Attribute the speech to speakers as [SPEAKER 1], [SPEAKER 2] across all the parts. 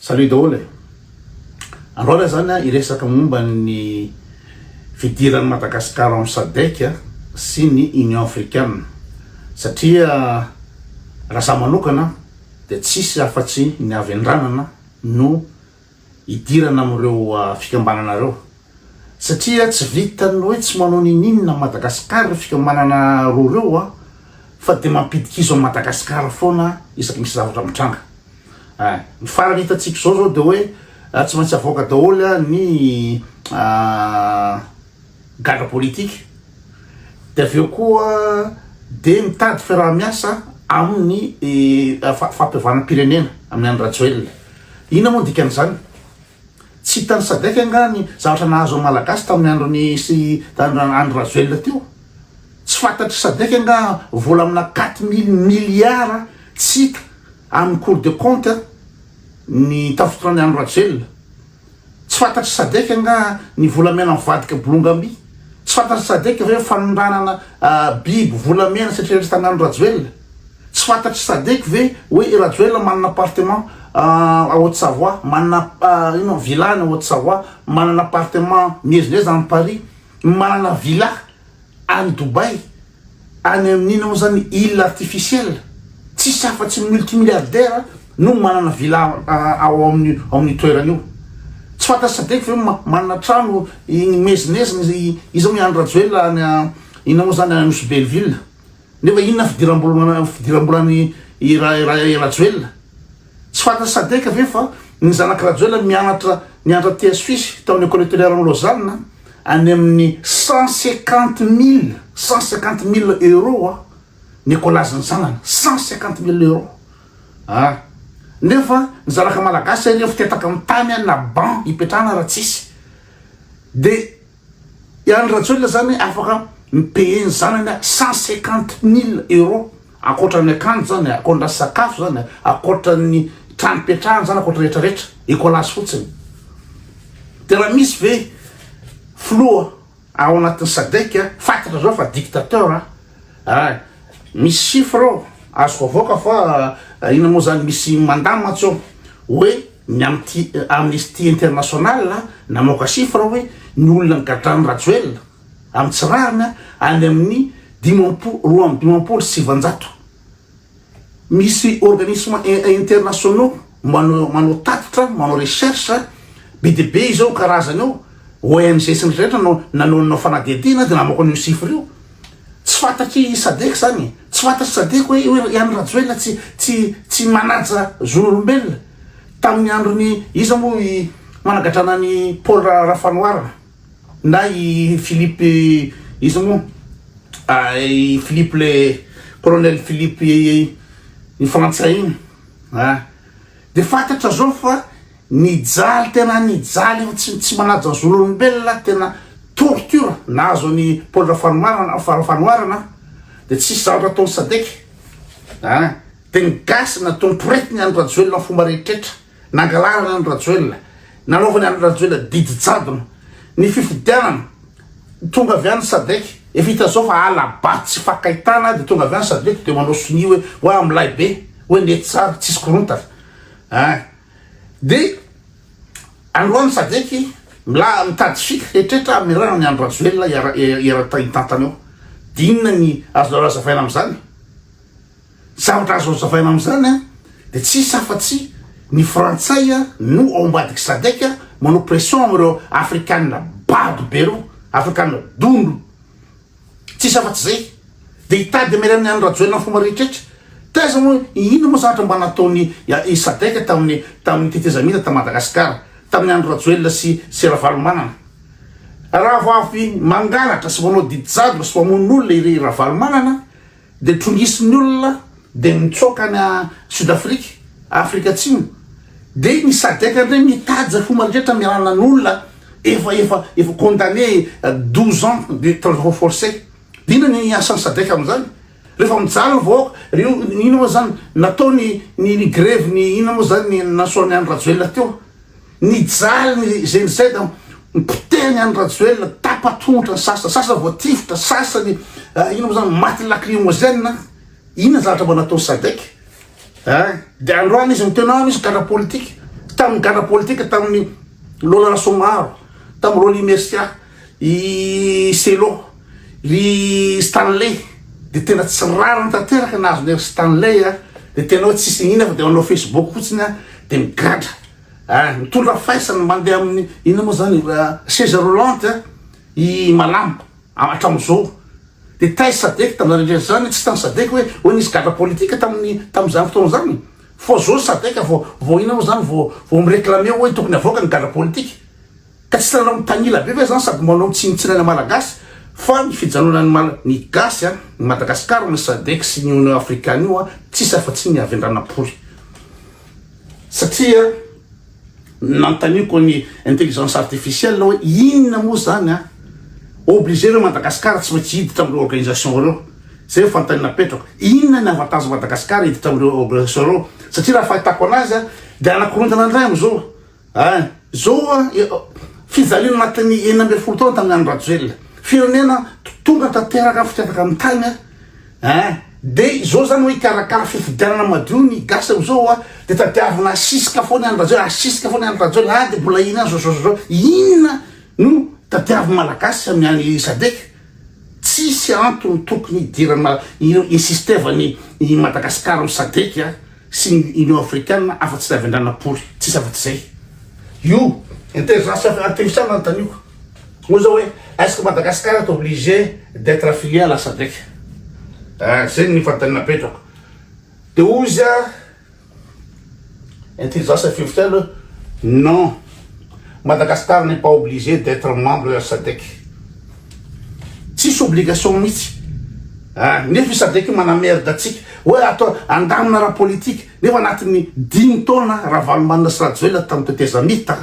[SPEAKER 1] Salut daholo e! Androany aho zany hiresaka momba ny fidiran'i Madagascar ao amin'ny Sadec sy ny Union Africaine satria raha za manokana dia tsisy afa-tsy ny havendranana no hidirana amin'ireo fikambanana ireo satria tsy vitan'ny hoe tsy manao ninininona Madagascar ireo fikambanana roa ireo a fa dia mampidi-kizo an'i Madagascar foana isaky misy zavatra mitranga. Eh, ny farany hitantsika izao zao dia hoe tsy maintsy avoaka daholo ny gadra politika, dia avy eo koa dia mitady fiaraha-miasa amin'ny fampihavanam-pirenena amin'ny Andry Rajoelina. Inona moa ny dikan'izany? Tsy hitan'ny Sadec angaha ny zavatra nahazo ny Malagasy tamin'ny andron'i sy Andry Rajoelina teo? Tsy fantatr'i Sadec angaha vola amina 4000 milliards tsy hita amin'ny cour de compte ny tamin'ny fitondran'i Andry Rajoelina? Tsy fantatr'i Sadec angaha ny volamena mivadika bolongam-by? Tsy fantatr'i Sadec ve fanondranana biby volamena sy retraretra tamin'i Andry Rajoelina? Tsy fantatr'i Sadec ve hoe i Rajoelina manana appartement ao Haute Savoie, manana inona villa any Haute Savoie, manana appartement miezinezina any Paris, manana villa any Dubaï, any amin'ny inona moa zany île artificielle. Tsisy afa-tsy ny multimilliardaire no manana villa ao amin'ny ao amin'io toerana io. Tsy fantatr'i Sadec ve manana trano iny miezinezina iza moa i Andry Rajoelina any inona moa zany any Nosy Belleville. Nefa inona fidiram-bola fidiram-bolan'i i Rajoelina? Tsy fantatr'i Sadec ve fa ny zanak'i Rajoelina mianatra nianatra aty Suisse tao amin'ny école hôtelière any Lausanne any amin'ny 150 000 150 000 euros ny écolage-n'ny zanany 150 000 euros ah nefa ny zanaka malagasy anie fitetaka amin'ny tany na banc hipetrahana raha tsisy de I Andry Rajoelina zany afaka mi-payer ny zanany 150 000 euros ankoatra ny akanjo zany, ankoatra ny sakafo zany, ankoatra ny trano ipetrahany zany, ankoatra rehetra rehetra, écolage fotsiny. De raha misy ve filoha ao anatin'ny Sadec fantatra zao fa dictateur a, misy chiffre ao azoko avoaka fa inona moa zany misy mandat mantsy ao hoe Ny Amnesty International namoaka chiffre hoe ny olona nigadran'i Rajoelina amin'ny tsy rariny any amin'ny 50 952. Misy organismes internationaux manao manao tatitra, manao recherche be dia be izao karazany io, ONG sy ny rehetra no nanao nanao fanadihadiana dia namoaka an'io chiffre io. Tsy fantatr'i Sadec zany e. Tsy fantatr'i Sadec hoe hoe i Andry Rajoelina tsy tsy tsy manaja zon'olombelona. Tamin'ny andron'i iza moa i managadrana an'i Paul Rafanoharana na i Philippe iza moa i Philippe le colonel Philippe ny frantsay iny a. De fantatra zao fa Nijaly tena nijaly efa tsy tsy manaja ny zon'olombelona tena torture nahazo an'i Paul Rafanoharana Rafanoharana de tsisy zavatra ataon'ny sadec a de ny gasy nataony poretiny Andry Rajoelina amin'ny fomba rehetretra nangalarany Andry Rajoelina nanaovany Andry Rajoelina didy jadona ny fifidianana tonga avy any sadec efa hita zao fa hala-bato tsy fankahitana de tonga avy any sadec de manao sonia hoe hoa milay be hoe nety tsara tsisy korontana a Dia androany Sadec mila mitady fika eritreritra hamerana an'i Andry Rajoelina hiara-hitantana eo. Dia inona ny azonareo hazavaina amin'izany? Ny zavatra azo hazavaina amin'izany an, dia tsisy afa-tsy ny frantsay no ao ambadik'i Sadec manao pression amin'ireo afrikana bado be ireo, afrikana dondro. Tsisy afa-tsy zay. Dia hitady hamerana an'i Andry Rajoelina amin'ny fomba rehetrretra. Taiza moa, inona moa zavatra mba nataon'i i Sadec tamin'ny tamin'ny tetezamita ta Madagasikara, tamin'i Andry Rajoelina sy sy Ravalomanana. Raha vao avy mangalatra sy manao didy jadona sy mamono olona i Ravalomanana dia trongisin'ny olona dia mitsoaka any Sud Afrique, Afrika Atsimo. Dia ny Sadec indray mitady izay fomba rehetra mialana ny olona efa efa efa condamné 12 ans de travaux forcés. Dia inona ny asan'ny Sadec amin'izany? Rehefa mijaly ny vahoaka, reo inona moa zany natao ny ny ny grevy ny inona moa zany ny nasoan'i Andry Rajoelina teo. Nijaly ny GNZ nipotehany Andry Rajoelina, tapa-tongotra ny sasany, sasany voatifitra, sasany inona moa zany maty lacrymogène. Inona ny zavatra mba nataon'ny Sadec? Hein? Dia androany izy miteny ah misy gadra politika. Tamin'ny gadra politika tamin'ny Lola Rasoamaro, tamin'ny Rolly Mercia, i Cello, ry Stanley dia tena tsy rariny tanteraka nahazo ny ry Stanley a, dia tena hoe tsisy inona fa dia manao Facebook fotsiny a, dia migadra a, mitondra faisana mandeha amin'ny inona moa zany chaise roulante a, i Malama hatramin'izao. Dia taiza Sadec tamin'izany rehetra izany, tsy tany Sadec hoe hoe nisy gadra politika tamin'ny tamin'izany fotoana izany. Fa zao Sadec vao vao inona moa zany vao vao mi-reclamer hoe tokony avoaka ny gadra politika. Ka tsy hitanareo mitanila be ve zany sady manao tsinontsinona ny Malagasy fa ny fijanonan'ny Mal ny gasy a, ny Madagascar ny Sadec sy ny Union Africaine io a tsisy afa-tsy ny havendranam-pory. Satria nanontaniako ny intelligence artificielle hoe inona moa zany a obligé ve Madagascar tsy maintsy hiditra amin'ireo organisation ireo? Zay ny fanontaniana apetrako. Inona ny avantage Madagascar hiditra amin'ireo organisation ireo? Satria raha fahitako anazy a dia anakorontana indray amin'izao. Ein! Zao a, fijaliana anatin'ny 16 taona tamin'ny andro Rajoelina. Firenena tonga tanteraka fitetaka amin'ny tany a. Ein! De zao zany hoe hikarakara fifidianana madio ny gasy amizao a, de tadiavina asisika foana i Andry Rajoelina, asisika foana i Andry Rajoelina, ah de mbola iny ihany zao zao zao. Inona no tadiavin'ny Malagasy amin'ny any Sadec? Tsisy antony tokony hidirana, insistevany i Madagasikara amin'ny Sadec a. sy ny Union Africaine afa-tsy ny avy Andranapory, tsisy afa-tsy zay. Io intelligence artificielle nanontaniako. Hoy zao hoe est-ce que Madagascar est obligé d'être affilié à la SADC? Ah, zay ny fanontaniana apetrako. De hoy izy ah, intelligence artificielle, non, Madagascar n'est pas obligé d'être membre de la SADC. Tsisy obligation mihitsy. Ah, nefa i Sadec io manamerde antsika hoe atao andamina ara politika, nefa anatin'ny dimy taona Ravalomanana sy Rajoelina tamin'ny tetezamita,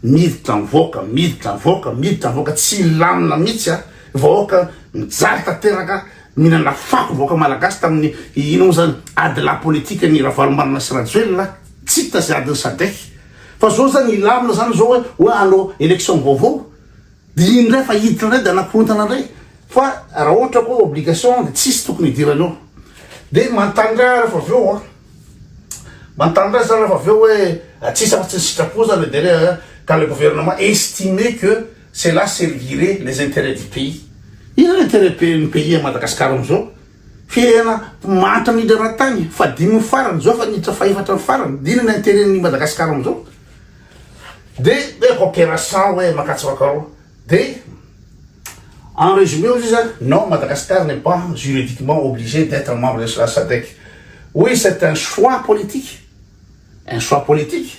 [SPEAKER 1] miditra mivoaka, miditra mivoaka, miditra mivoaka, tsy milamina mihitsy a, vahoaka mijaly tanteraka, mihinana fako vahoaka malagasy tamin'ny ino moa zany ady lahy politika ny Ravalomanana sy Rajoelina, tsy hita zay adin'ny Sadec. Fa zao zany hilamina zany zao hoe hoe hanao election vaovao. Dia iny indray fa hiditra indray dia hanakorontana indray fa raha ohatra koa obligation dia tsisy tokony hidirana eo. Dia manontany indray aho rehefa avy eo an, manontany indray za rehefa avy eo hoe tsisy afa-tsy ny sitrapo zany dia hoe ka le gouvernement estimait que cela servirait les intérêts du pays. Inona ny intérêt ny pays à Madagascar amin'izao? Firenena mahantra indrindra eran-tany, fahadimy ny farany, izao efa niditra fahefatra ny farany, dia inona ny intérêt ny Madagascar amin'izao? De hoe coopération hoe makatso makaroa. De en résumé hozy izy non Madagascar n'est pas juridiquement obligé d'être membre de la SADC. Oui c'est un choix politique, un choix politique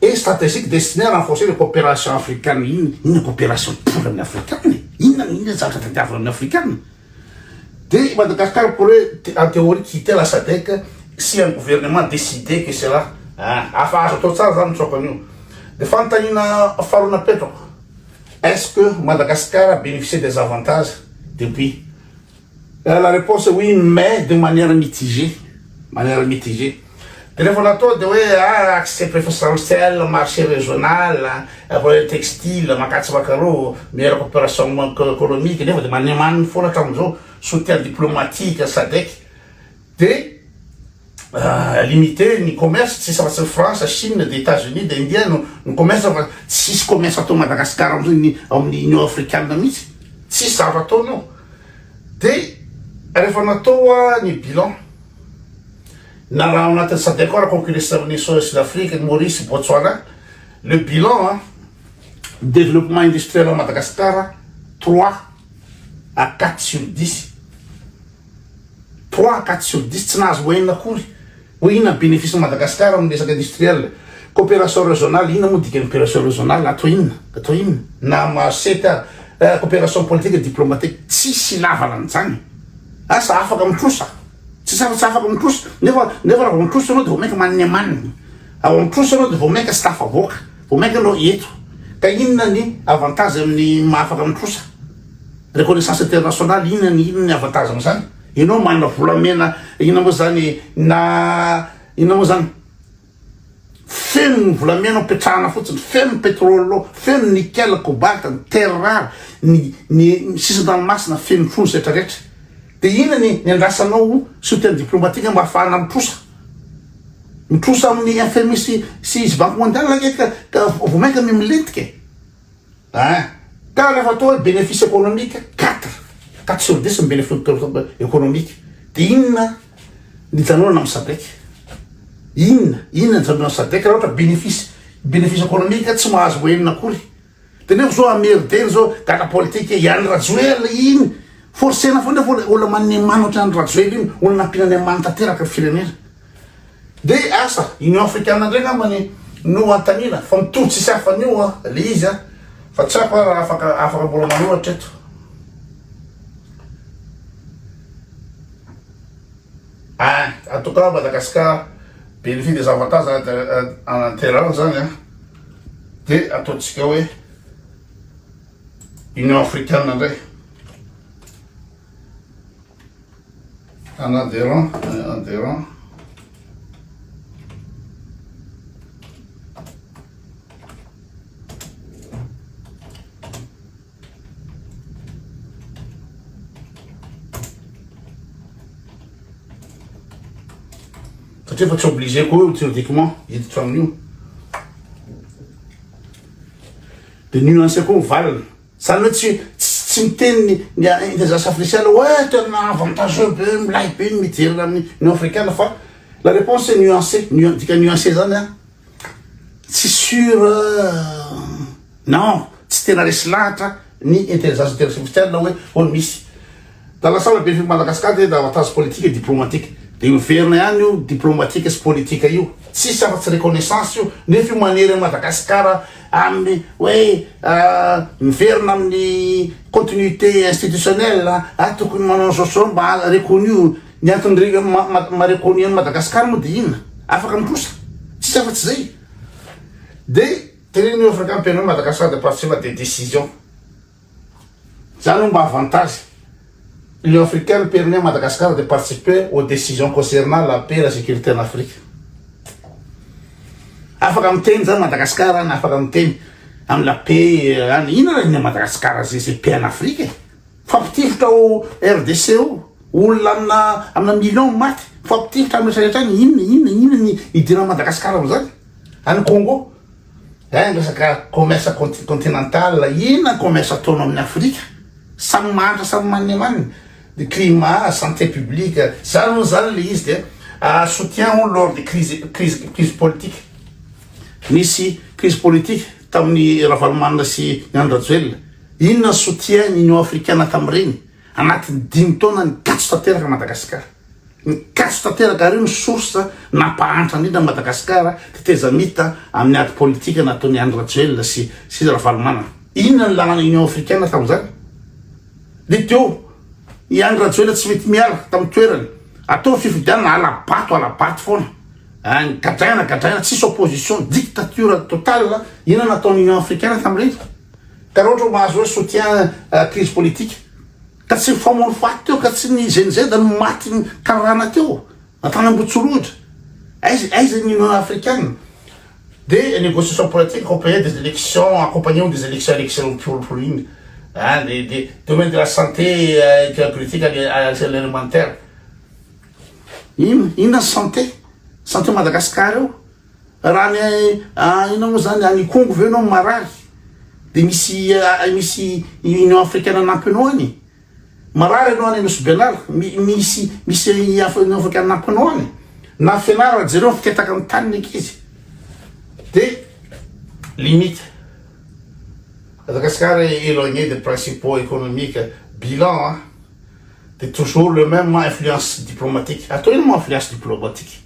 [SPEAKER 1] et stratégique destiné à renforcer les coopérations africaines. Inona inona coopération pory amin'ny afrikana e? Inona inona zavatra tadiavina amin'ny afrikana? De Madagascar pourrait en théorie quitter la SADC si un gouvernement décidait que cela ah afa azo atao tsara zany mitsoaka an'io. De fanontaniana faharoa napetrako, est-ce que Madagascar a bénéficié des avantages depuis? La réponse est oui mais de manière mitigée, manière mitigée. De rehefa natao de hoe ah accès préférentiel, marché régional, volet textile, makatso makarô, meilleure coopération économique, nefa de manimaniny foana hatramin'izao, soutien diplomatique, SADC, de limité ny commerce, tsisy afa-tsy ny France, Chine, de Etats-Unis, de India no ny commerce fa tsisy commerce atao Madagascar amizao ny ao amin'ny Union africaine mihitsy, tsisy zavatra ataony ao. De rehefa natao ny bilan, Na raha ao anatin'ny SADC ao raha concurrence amin'ny Sud Afrique, ny Maurice, Botswana, le bilan an, développement industriel ao Madagascar 3 à 4 sur 10, 3 à 4 sur 10, tsy nahazo moyenne akory hoe inona ny bénéfice Madagascar amin'ny resaka industriel. Coopération régionale, inona moa dikan'ny coopération régionale, atao inona, atao inona, na mahazo sept ary, coopération politique et diplomatique, tsisy ilavana an'izany, asa afaka mitrosa. Tsy sarotra afaka mitrosa, nefa nefa raha vao mitrosa ianao dia vao mainka manimanina. Raha vao mitrosa ianao dia vao mainka tsy tafavoaka, vao mainka ianao eto. Ka inona ny avantage amin'ny maha afaka mitrosa? Reconnaissance internationale, inona ny inona ny avantage amin'izany? Ianao manana volamena, inona moa zany na inona moa zany? Feno ny volamena ao petrahana fotsiny, feno ny pétrole ao, feno ny nickel, cobalt, ny terre rare, ny ny sisin-dranomasina feno trondro rehetra rehetra. Dia inona ny ny andrasanao soutien diplomatique mba hahafahana mitrosa? Mitrosa amin'ny FMI sy sy sy Banque mondiale ange ka ka vao mainka miha-milentika e. Ein. Ka rehefa atao hoe bénéfice économique, 4, 4 sur 10 ny bénéfice économique. Dia inona ny ijanonana amin'ny SADC? Inona, inona ny ijanonana amin'ny SADC raha ohatra bénéfice, bénéfice économique tsy mahazo moyenne akory. De nefa zao amerdeny zao gadra politique i Andry Rajoelina iny forcena foana nefa olona manemana ohatry Andry Rajoelina iny olona nampiana ny amany tanteraka ny firenena de asa Union africaine ndray ngambany no antanina fa mitovy tsisy hafa an'io a le izy a fa tsy haiko raha afaka afaka mbola manoratra eto. Ah, en tout cas Madagascar bénéfice des avantages en terrain zany a. De ataontsika hoe Union Africaine indray. Un adhérent, un adhérent. Satria efa tsy obligé koa io juridiquement hiditra amin'io. De nuancé koa ny valiny. Zany hoe tsy tsy miteny ny ny intelligence artificielle hoe tena avantageux be, milay be ny mijery amin'ny Union africaine fa la réponse est nuancée. Nu- dika nuancé zany an, tsy sûr Non, tsy tena resy lahatra ny intelligence artificielle hoe hoe misy. Dans l'ensemble be Madagascar dia avantage politique et diplomatique. Dia miverina ihany io diplomatique sy politique io. Tsisy afa-tsy reconnaissance io. Nefa io manery an'i Madagasikara amin'ny hoe miverina amin'ny continuité institutionnelle, ah tokony manao zao sy zao mba reconnu. Ny antony maha reconnu an'i Madagasikara moa dia inona? Afaka mitrosa. Tsisy afa-tsy zay. Dia Teneno io afaka ampianao Madagascar de participe des décisions. Zany no mba avantage. L'Union africaine permet à Madagascar de participer aux décisions concernant la paix et la sécurité en Afrique. Afaka miteny zany Madagascar any, afaka miteny amin'ny la paix any. Inona raha ny Madagascar zay zay paix en Afrique e? Fampitifitra ao RDC ao, olona amina amina millions maty, fampitifitra amin'ny rehetra rehetra any, inona inona inona ny idiran'i Madagascar amin'izany? Any Congo, eh, resaka commerce continental, inona commerce ataonao amin'ny Afrika? Samy mahantra samy manemanina, de climat, santé publique, zany hono zany le izy dia ah, soutien hono lors de crise crise crise politique. Nisy crise politique tamin'ny Ravalomanana sy ny Andry Rajoelina. Inona ny soutien ny Union africaine tamin'ireny? Anatin'ny dimy taona nikatso tanteraka Madagasikara. Nikatso tanteraka ary io ny source nampahantra indrindra an'i Madagasikara tetezamita amin'ny ady politika nataon'i Andry Rajoelina sy sy Ravalomanana. Inona ny lalàna Union africaine tamin'izany? Dia teo i Andry Rajoelina tsy mety miala tamin'ny toerany. Atao ny fifidianana hala-bato hala-bato foana. Any gadraina gadraina tsisy opposition, dictature totale. Inona nataon'ny Union africaine tamin'ireny? Ka raha ohatra mahazo hoe soutien crise politique ka tsy mifamono faty teo ka tsy ny GNZ no maty ny karana teo na tany Ambohitsorohitra aiza aiza ny Union africaine de négociation politique accompagnée des élections accompagné des élections élections mpiolopolo iny ah de de domaine de la santé politique alimentaire ino inona ny santé santé Madagascar io Raha ny inona moa zany any Ikongo ve enao marary de misy misy Union africaine hanampy anao any? Marary enao any Nosy Benala misy misy Union africaine hanampy anao any? Na fianarana jereo ny fitetaka ny tany ny ankizy de limite Madagascar est éloigné des principaux économiques bilan an de toujours le même influence diplomatique atao inona moa influence diplomatique?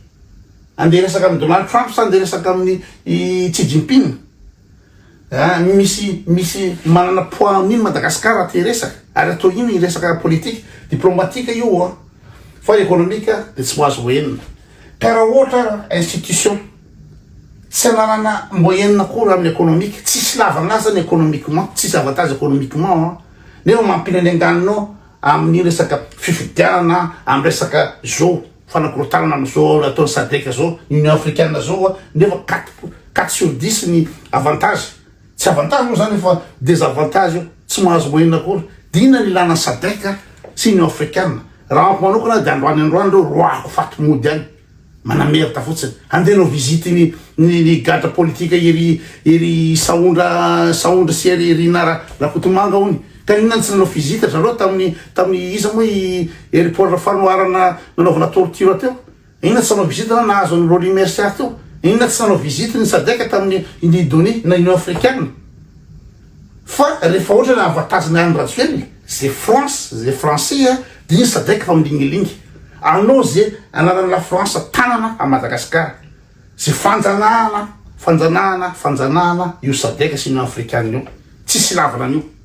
[SPEAKER 1] Andeha hiresaka amin'i Donald Trump sa andeha hiresaka amin'i Xi Jinping? Ah, misy misy manana poids amin'iny Madagascar raha te hiresaka. Ary atao ino hiresaka politique? Diplomatique io an. Fa économique dia tsy mahazo moyenne. Ka raha ohatra ara institution tsy ananana moyenne akory amin'ny économique, tsisy ilavana azy zany économiquement, tsisy avantage économiquement an. Nefa mampino ny anganinao amin'ny resaka fifidianana, amin'ny resaka zo. Fanakorontanana amizao nataony sadec zao, union africaine zao a, nefa quat quatre sur dix ny avantage, tsy avantage moa zany fa desavantage io, tsy mahazo moyenne akory, de inona ny ilana ny sadec sy union africaine, raha amiko manokana de androany androany reo roahako faty mody any. Manamerda fotsiny. Handeha hanao visite ny ny ny gadra politika ery ery Sahondra Sahondra sy ery Rina Rakotomanga hony. Ka inona no tsy nanao visite ry zareo tamin'ny tamin'ny iza moa i ery Paul Rafanoharana nanaovana torture teo? Inona tsy nanao visite na nahazo an'i Rolly Mercia teo? Inona tsy nanao visite ny Sadec tamin'ny i Donia na Union Africaine? Fa rehefa ohatra ny avantage ny Andry Rajoelina, ze France, ze français a, de iny Sadec fa milingilingy. Anao ze anaran'ny la France tanana à Madagascar. Ze fanjanahana, fanjanahana, fanjanahana io Sadec sy Union Africaine io. Tsisy ilavana an'io.